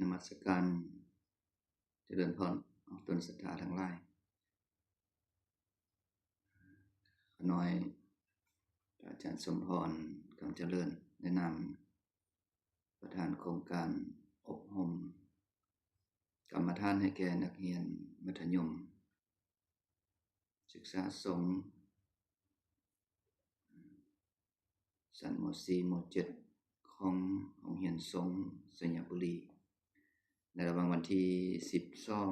ນະມັດສະການຈະເລີນພອນອອກຕົນສັດທາທັງຫຼາຍ. ຂ້ານ້ອຍ ພະອາຈານສົມພອນ ກຳຈະເລີນ ໃນນາມປະທານໂຄງການອົບຮົມກຳມະຖານໃຫ້ແກ່ນັກຮຽນມັດທະຍົມສຶກສາສົງ ຊັ້ນ ມໍສີ່ ມໍເຈັດ ຂອງໂຮງຮຽນສົງໄຊຍະບູລີ ໃນລະຫວ່າງວັນທີສິບສອງ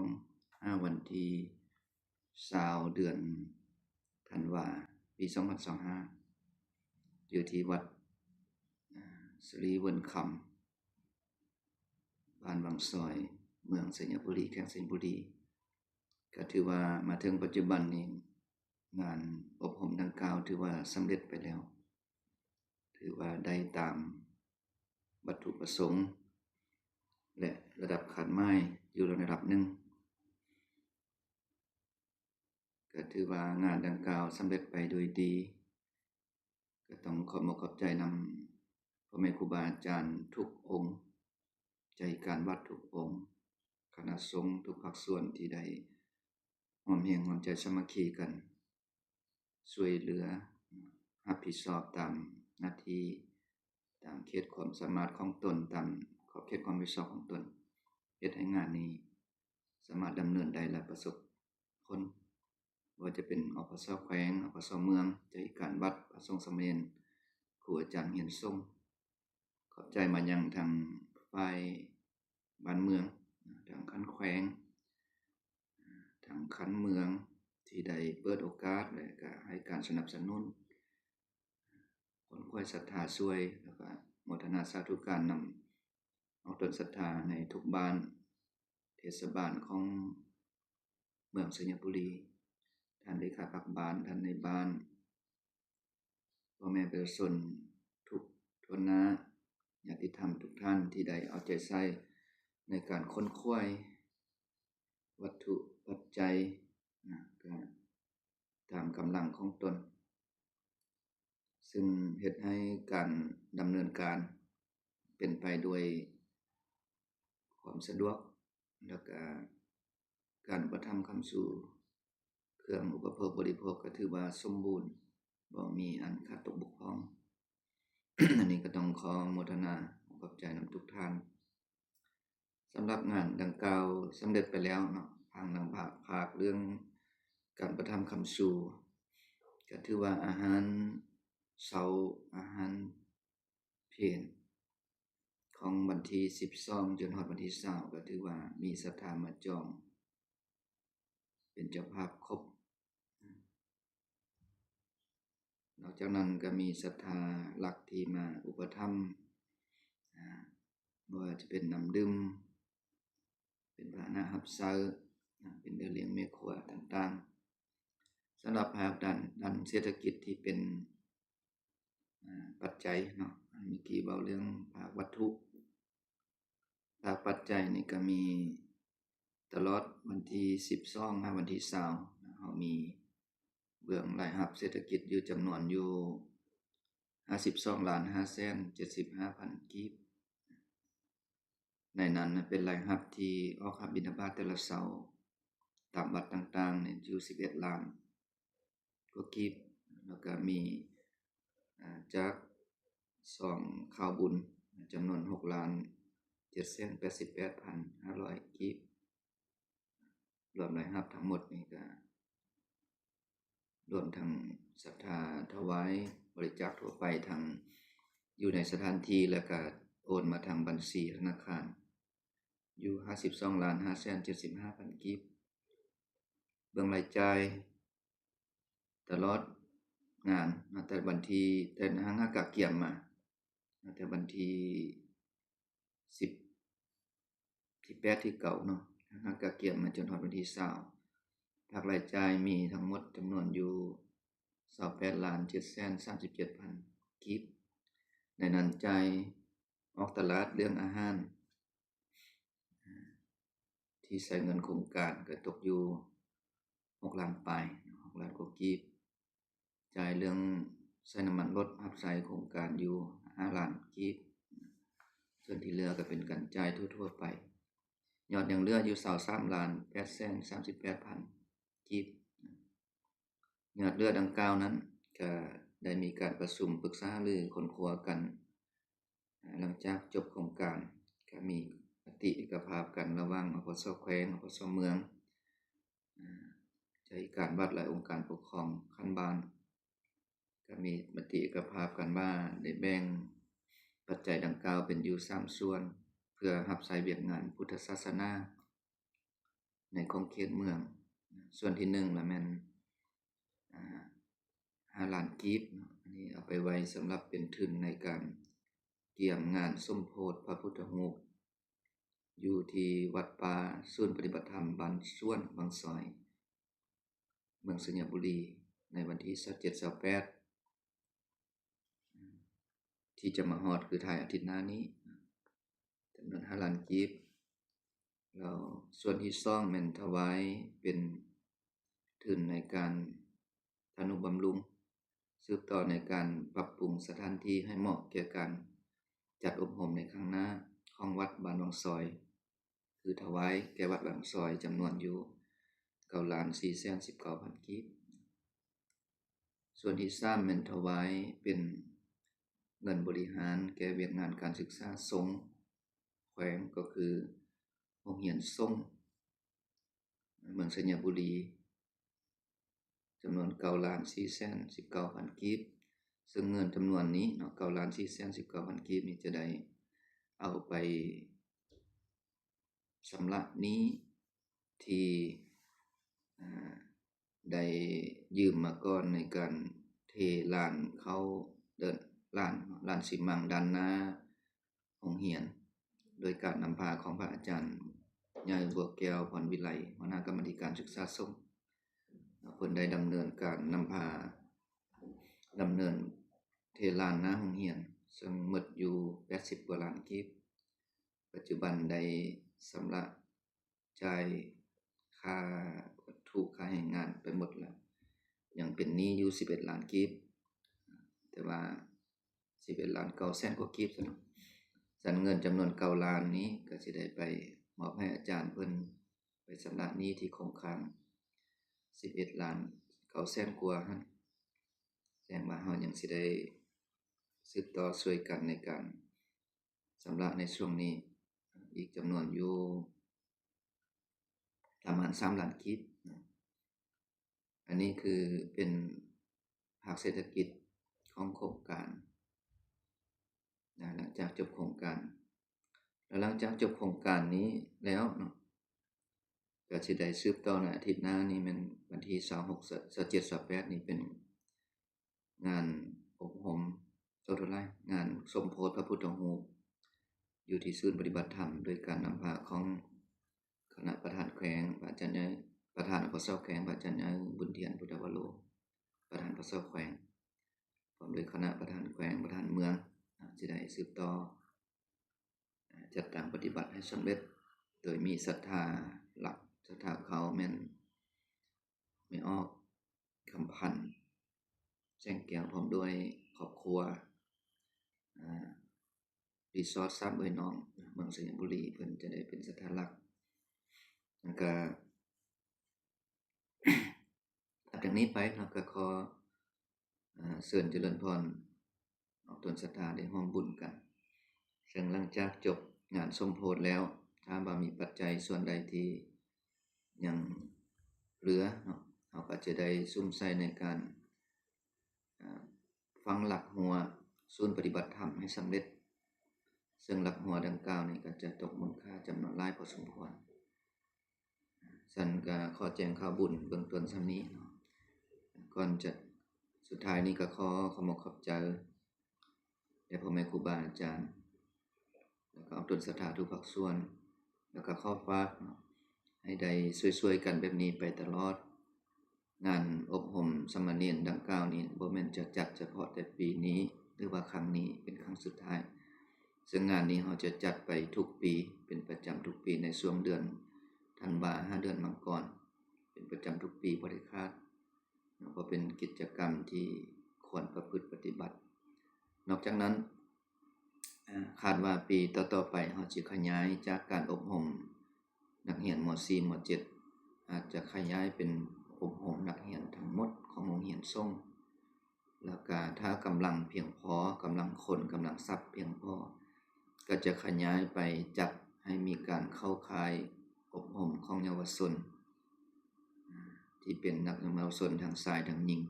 ຫາວັນທີຊາວ ເດືອນທັນວາ ປີສອງພັນຊາວຫ້າ ຢູ່ທີ່ວັດ ອາ ສິລິເວີນຄຳ ບ້ານວັງຊອຍ ເມືອງໄຊຍະບູລີ ແຂວງໄຊຍະບູລີ. ກໍຖືວ່າມາເຖິງປັດຈຸບັນນີ້ ງານອົບຮົມດັ່ງກ່າວຖືວ່າສຳເລັດໄປແລ້ວ, ຖືວ່າໄດ້ຕາມວັດຖຸປະສົງ ແລະ ລະດັບຄາດໝາຍຢູ່ໃນລະດັບໜຶ່ງ. ກໍຖືວ່າງານດັ່ງກ່າວສຳເລັດໄປໂດຍດີ. ກໍຕ້ອງຂອບອົກຂອບໃຈນຳພໍ່ແມ່ຄູບາອາຈານທຸກອົງ, ເຈົ້າອາການວັດທຸກອົງ, ຄະນະສົງທຸກພາກສ່ວນທີ່ໄດ້ຮ່ວມແຮງຮ່ວມໃຈສາມັກຄີກັນ ຊ່ວຍເຫຼືອ ຮັບຜິດຊອບຕາມໜ້າທີ່, ຕາມເຂດຄວາມສາມາດຂອງຕົນ, ຕາມຂອບເຂດຄວາມຮັບຜິດຊອບຂອງຕົນ, ເຮັດໃຫ້ງານນີ້ສາມາດດຳເນີນໄດ້ ແລະ ປະສົບຜົນ. ບໍ່ວ່າຈະເປັນ ອພສ ແຂວງ, ອພສ ເມືອງ, ເຈົ້າອາການວັດ, ພະສົງສາມະເນນ, ຄູອາຈານຮຽນສົງ. ຂອບໃຈມາຍັງທາງຝ່າຍບ້ານເມືອງ, ທາງຂັ້ນແຂວງ, ທາງຂັ້ນເມືອງ ທີ່ໄດ້ເປີດໂອກາດ ແລະ ກະໃຫ້ການສະໜັບສະໜູນ, ຂົນຂວາຍສັດທາຊ່ວຍ, ແລ້ວກະໂມທະນາສາທຸການນຳອອກຕົນສັດທາໃນທຸກບ້ານ ເທດສະບານຂອງເມືອງໄຊຍະບູລີ, ທ່ານເລຂາພັກບ້ານ, ທ່ານນາຍບ້ານ, ພໍ່ແມ່ປະຊາຊົນທຸກທົ່ວໜ້າ, ຍາດຕິທຳທຸກທ່ານທີ່ໄດ້ເອົາໃຈໃສ່ໃນການຂົນຂວາຍວັດຖຸປັດໄຈນະ, ກະຕາມກຳລັງຂອງຕົນ. ຊຶ່ງເຮັດໃຫ້ການດຳເນີນການເປັນໄປດ້ວຍຄວາມສະດວກ ແລ້ວກະການອຸປະຖຳຄ້ຳຊູເຄື່ອງອຸປະໂພກບໍລິໂພກກໍຖືວ່າສົມບູນ, ບໍ່ມີອັນຂາດຕົກບົກຜ່ອງ. ອັນນີ້ກໍຕ້ອງຂໍໂມທະນາຂອບໃຈນຳທຸກທ່ານ. ສຳລັບງານດັ່ງກ່າວສຳເລັດໄປແລ້ວເນາະ, ທາງນຳພາກເລື່ອງການອຸປະຖຳຄ້ຳຊູ ກໍຖືວ່າອາຫານເຊົ້າ, ອາຫານເພນ ຂອງວັນທີສິບສອງ ຈົນຮອດວັນທີຊາວ ກໍຖືວ່າມີສັດທາມາຈອງເປັນເຈົ້າພາບຄົບ. ນອກຈາກນັ້ນກໍມີສັດທາຫຼັກທີ່ມາອຸປະຖຳ, ອາ, ບໍ່ວ່າຈະເປັນນ້ຳດື່ມ, ເປັນພາຫະນະຮັບໃຊ້, ອາ, ເປັນເຮືອລ້ຽງແມ່ຄົວຕ່າງໆ. ສຳລັບພາກດ້ານ, ດ້ານເສດຖະກິດທີ່ເປັນ, ອາ, ປັດໄຈເນາະ, ອັນເມື່ອກີ້ເວົ້າເລື່ອງພາກວັດຖຸ, ພາກປັດໄຈນີ້ກໍມີຕະຫຼອດວັນທີສິບສອງຫາວັນທີຊາວ ເຮົາມີເບື້ອງລາຍຮັບເສດຖະກິດຢູ່ຈຳນວນຢູ່ຫ້າສິບສອງລ້ານຫ້າແສນເຈັດສິບຫ້າພັນກີບ. ໃນນັ້ນເປັນລາຍຮັບທີ່ອອກຮັບບິນທະບາດແຕ່ລະເຊົ້າຕາມວັດຕ່າງໆນີ້ຢູ່ສິບເອັດລ້ານ ກວ່າກີບ, ແລ້ວກະມີ, ອາ, ຈາກຊອງຂ່າວບຸນຈຳນວນຫົກລ້ານເຈັດແສນແປດສິບແປດພັນຫ້າຮ້ອຍກີບ. ລວມລາຍຮັບທັງໝົດນີ້ກະລວມທັງສັດທາຖວາຍບໍລິຈາກທົ່ວໄປ ທັງຢູ່ໃນສະຖານທີ່ ແລ້ວກະໂອນມາທາງບັນຊີທະນາຄານ ຢູ່ຫ້າສິບສອງລ້ານຫ້າແສນເຈັດສິບຫ້າພັນກີບ. ເບື້ອງລາຍຈ່າຍຕະຫຼອດງານ ນັບແຕ່ວັນທີ, ແຕ່ຫາງກະກຽມມາ, ນັບແຕ່ວັນທີສິບ ທີແປດ ທີເກົ້າເນາະ, ຫາກະກຽມມາຈົນຮອດວັນທີຊາວ ພາກລາຍຈ່າຍມີທັງໝົດຈຳນວນຢູ່ຊາວແປດລ້ານເຈັດແສນສາມສິບເຈັດພັນກີບ. ໃນນັ້ນຈ່າຍອອກຕະຫຼາດເລື່ອງອາຫານ ທີ່ໃຊ້ເງິນໂຄງການກໍຕົກຢູ່ຫົກລ້ານປາຍ, ຫົກລ້ານກວ່າກີບ. ຈ່າຍເລື່ອງໃຊ້ນ້ຳມັນລົດຮັບໃຊ້ໂຄງການຢູ່ຫ້າລ້ານກີບ. ສ່ວນທີ່ເຫຼືອກໍເປັນການຈ່າຍທົ່ວໆໄປ. ຍອດຍັງເຫຼືອຢູ່ຊາວສາມລ້ານແປດແສນສາມສິບແປດພັນກີບ. ຍອດເຫຼືອດັ່ງກ່າວນັ້ນ ກະໄດ້ມີການປະຊຸມປຶກສາຫາລືຄົ້ນຄວ້າກັນ. ຫຼັງຈາກຈົບໂຄງການ ກະມີມະຕິເອກະພາບກັນລະຫວ່າງ ອພສ ແຂວງ ອພສ ເມືອງ ອາ ເຈົ້າທີ່ການວັດ ແລະ ອົງການປົກຄອງຂັ້ນບ້ານ ກະມີມະຕິເອກະພາບກັນວ່າ ໄດ້ແບ່ງປັດໄຈດັ່ງກ່າວເປັນຢູ່ສາມສ່ວນ ເພື່ອຮັບໃຊ້ວຽກງານພຸດທະສາສະໜາໃນຂອງເຂດເມືອງ. ສ່ວນທີໜຶ່ງລະແມ່ນ ອາ ຫ້າລ້ານກີບເນາະ, ອັນນີ້ເອົາໄປໄວ້ສຳລັບເປັນທຶນໃນການກຽມງານສົມໂພດພະພຸດທະຮູບ ຢູ່ທີ່ວັດປ່າສູນປະຕິບັດທຳບ້ານສວນວັງຊອຍ ເມືອງໄຊຍະບູລີ ໃນວັນທີຊາວເຈັດ ຊາວແປດ ທີ່ຈະມາຮອດ ຄືທ້າຍອາທິດໜ້ານີ້ ຈຳນວນຫ້າລ້ານກີບ. ແລ້ວສ່ວນທີສອງແມ່ນຖວາຍເປັນທຶນໃນການທະນຸບຳລຸງ ສືບຕໍ່ໃນການປັບປຸງສະຖານທີ່ໃຫ້ເໝາະແກ່ການຈັດອົບຮົມໃນຄັ້ງໜ້າຂອງວັດບ້ານວັງຊອຍ ຄືຖວາຍແກ່ວັດວັງຊອຍຈຳນວນຢູ່ເກົ້າລ້ານສີ່ແສນສິບເກົ້າພັນກີບ. ສ່ວນທີສາມແມ່ນຖວາຍເປັນເງິນບໍລິຫານແກ່ວຽກງານການສຶກສາສົງແຂວງ ກໍຄືໂຮງຮຽນສົງເມືອງໄຊຍະບູລີ ຈຳນວນເກົ້າລ້ານສີ່ແສນສິບເກົ້າພັນກີບ. ເຊິ່ງເງິນຈຳນວນນີ້ເນາະ ເກົ້າລ້ານສີ່ແສນສິບເກົ້າພັນກີບນີ້ ຈະໄດ້ເອົາໄປ ຊຳລະໜີ້ທີ່ ອາ ໄດ້ຢືມມາກ່ອນໃນການເທລານເຂົ້າ ເດີ່ນ ລານ ລານຊີມັງດ້ານໜ້າໂຮງຮຽນ ໂດຍການນຳພາຂອງພະອາຈານໃຫຍ່ ບົວແກ້ວ ພອນວິໄລ ຫົວໜ້າກຳມາທິການສຶກສາສົງ. ເພິ່ນໄດ້ດຳເນີນການນຳພາ ດຳເນີນເທລານໜ້າໂຮງຮຽນ ເຊິ່ງໝົດຢູ່ແປດສິບກວ່າລ້ານກີບ. ປັດຈຸບັນໄດ້ຊຳລະຈ່າຍຄ່າວັດຖຸຄ່າແຮງງານໄປໝົດແລ້ວ, ຍັງເປັນໜີ້ຢູ່ສິບເອັດລ້ານກີບ, ແຕ່ວ່າສິບເອັດລ້ານເກົ້າແສນກວ່າກີບຊັ້ນເນາະ. ຊັ້ນເງິນຈຳນວນເກົ້າລ້ານນີ້ກໍຊິໄດ້ໄປມອບໃຫ້ອາຈານເພິ່ນໄປຊຳລະໜີ້ທີ່ຄົງຄ້າງສິບເອັດລ້ານເກົ້າແສນກວ່າຫັ້ນ. ແສດງວ່າເຮົາຍັງຊິໄດ້ສືບຕໍ່ຊ່ວຍກັນໃນການ ຊຳລະໃນຊ່ວງນີ້ອີກຈຳນວນຢູ່ປະມານສາມລ້ານກີບ. ອັນນີ້ຄືເປັນພາກເສດຖະກິດຂອງໂຄງການນະ ຫຼັງຈາກຈົບໂຄງການ ແລ້ວຫຼັງຈາກຈົບໂຄງການນີ້ແລ້ວເນາະ ກໍຊິໄດ້ສືບຕໍ່ໃນອາທິດໜ້ານີ້ ແມ່ນວັນທີຊາວຫົກ ຊາວເຈັດ ຊາວແປດນີ້ເປັນ ງານອົບຮົມ ໂອ້ ໂທດຫຼາຍ ງານສົມໂພດພະພຸດທະຮູບ ຢູ່ທີ່ສູນປະຕິບັດທຳ ໂດຍການນຳພາຂອງຄະນະປະທານແຂວງ ພະອາຈານໃຫຍ່ ປະທານ ອພສ ແຂວງ ພະອາຈານໃຫຍ່ ບຸນທຽນ ພຸດທະວາໂລ ປະທານ ອພສ ແຂວງ ພ້ອມດ້ວຍຄະນະປະທານແຂວງ ປະທານເມືອງ ອາ ຊິໄດ້ສືບຕໍ່ ອາ ຈັດຕັ້ງປະຕິບັດໃຫ້ສຳເລັດ ໂດຍມີສັດທາຫຼັກ ສັດທາເຄົ້າແມ່ນ ແມ່ອອກ ຄຳພັນ ແສງແກ້ວ ພ້ອມດ້ວຍຄອບຄົວ ອາ ຣີສອດສາມເອື້ອຍນ້ອງ ເມືອງໄຊຍະບູລີ ເພິ່ນຈະໄດ້ເປັນສັດທາຫຼັກ. ແລ້ວກະ ຫຼັງຈາກນີ້ໄປເນາະ ກະຂໍ ອາ ເຊີນຈະເລີນພອນ ອອກຕົນສັດທາໄດ້ຮ່ວມບຸນກັນ. ເຊິ່ງຫຼັງຈາກຈົບງານສົມໂພດແລ້ວ ຖ້າວ່າມີປັດໄຈສ່ວນໃດທີ່ຍັງເຫຼືອເນາະ ເຮົາກໍຈະໄດ້ສຸມໃສ່ໃນການ ອາ ຝັງຫຼັກຫົວສູນປະຕິບັດທຳໃຫ້ສຳເລັດ, ເຊິ່ງຫຼັກຫົວດັ່ງກ່າວນີ້ກໍຈະຕົກມູນຄ່າຈຳນວນຫຼາຍພໍສົມຄວນ. ຊັ້ນກໍຂໍແຈ້ງຂ່າວບຸນເບື້ອງຕົ້ນສ່ຳນີ້ເນາະ. ກ່ອນຈະ ສຸດທ້າຍນີ້ກໍຂໍຂອບອົກຂອບໃຈແດ່ພໍ່ແມ່ຄູບາອາຈານ ແລ້ວກໍອອກຕົນສັດທາທຸກພາກສ່ວນ, ແລ້ວກໍຂໍຝາກເນາະ ໃຫ້ໄດ້ຊ່ວຍໆກັນແບບນີ້ໄປຕະຫຼອດ. ງານອົບຮົມສາມະເນນດັ່ງກ່າວນີ້ ບໍ່ແມ່ນຈະຈັດສະເພາະແຕ່ປີນີ້ ຫຼືວ່າຄັ້ງນີ້ເປັນຄັ້ງສຸດທ້າຍ, ເຊິ່ງງານນີ້ເຮົາຈະຈັດໄປທຸກປີ ເປັນປະຈຳທຸກປີໃນຊ່ວງເດືອນທັນວາ ຫາເດືອນມັງກອນ ເປັນປະຈຳທຸກປີ ບໍ່ໄດ້ຂາດເນາະ, ເພາະເປັນກິດຈະກຳທີ່ຄວນປະພຶດປະຕິບັດ. ນອກຈາກນັ້ນ ອາ ຄາດວ່າປີຕໍ່ໆໄປ ເຮົາຈະຂະຫຍາຍຈາກການອົບຮົມ ນັກຮຽນ ມ.ສີ່ ມ.ເຈັດ ອາດຈະຂະຫຍາຍເປັນອົບຮົມນັກຮຽນທັງໝົດຂອງໂຮງຮຽນສົງ ແລ້ວກະຖ້າກຳລັງພຽງພໍ, ກຳລັງຄົນ, ກຳລັງຊັບພຽງພໍ ກໍຈະຂະຫຍາຍໄປຈັດໃຫ້ມີການເຂົ້າຄ້າຍອົບຮົມຂອງເຍົາວະຊົນ ທີ່ເປັນນັກເຍົາວະຊົນທັງຊາຍທັງຍິງ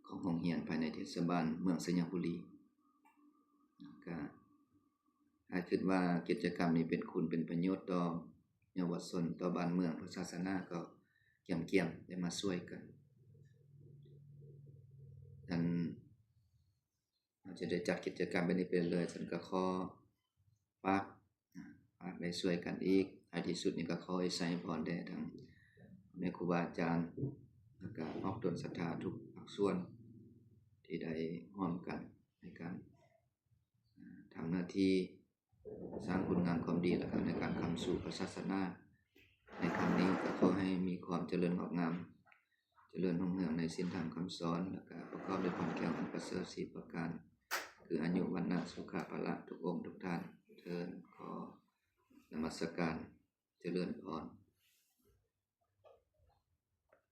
ຂອງໂຮງຮຽນພາຍໃນເທດສະບານເມືອງໄຊຍະບູລີ. ກໍ ອ້າຍຄິດວ່າກິດຈະກຳນີ້ເປັນຄຸນເປັນປະໂຫຍດຕໍ່ເຍົາວະຊົນ, ຕໍ່ບ້ານເມືອງ, ຕໍ່ສາສະໜາ ກໍກຽມໆ ໄດ້ມາຊ່ວຍກັນ. ອັນ ເຮົາຈະໄດ້ຈັດກິດຈະກຳແບບນີ້ໄປເລື້ອຍໆ ຊັ້ນກໍຂໍຝາກ ຝາກໄດ້ຊ່ວຍກັນອີກ. ທ້າຍທີ່ສຸດນີ້ກໍຂໍອາໄສພອນແດ່ທັງແມ່ຄູບາອາຈານ ແລ້ວກໍອອກຕົນສັດທາທຸກພາກສ່ວນ ທີ່ໄດ້ຮ່ວມກັນໃນການ ອ່າ ທຳໜ້າທີ່ສ້າງຄຸນງາມຄວາມດີ ແລະ ກະໃນການຄ້ຳຊູພະສາສະໜາໃນຄັ້ງນີ້. ກໍຂໍໃຫ້ມີຄວາມຈະເລີນງອກງາມ, ຈະເລີນຮຸ່ງເຮືອງໃນສິນທຳຄຳສອນ ແລະ ກະປະກອບດ້ວຍພອນແກ້ວອັນປະເສີດສີ່ປະການ ຄື ອາຍຸ ວັນນະ ສຸຂະ ພະລະ ທຸກອົງທຸກທ່ານເທີ້ນ. ຂໍນະມັດສະການ ຈະເລີນພອນ.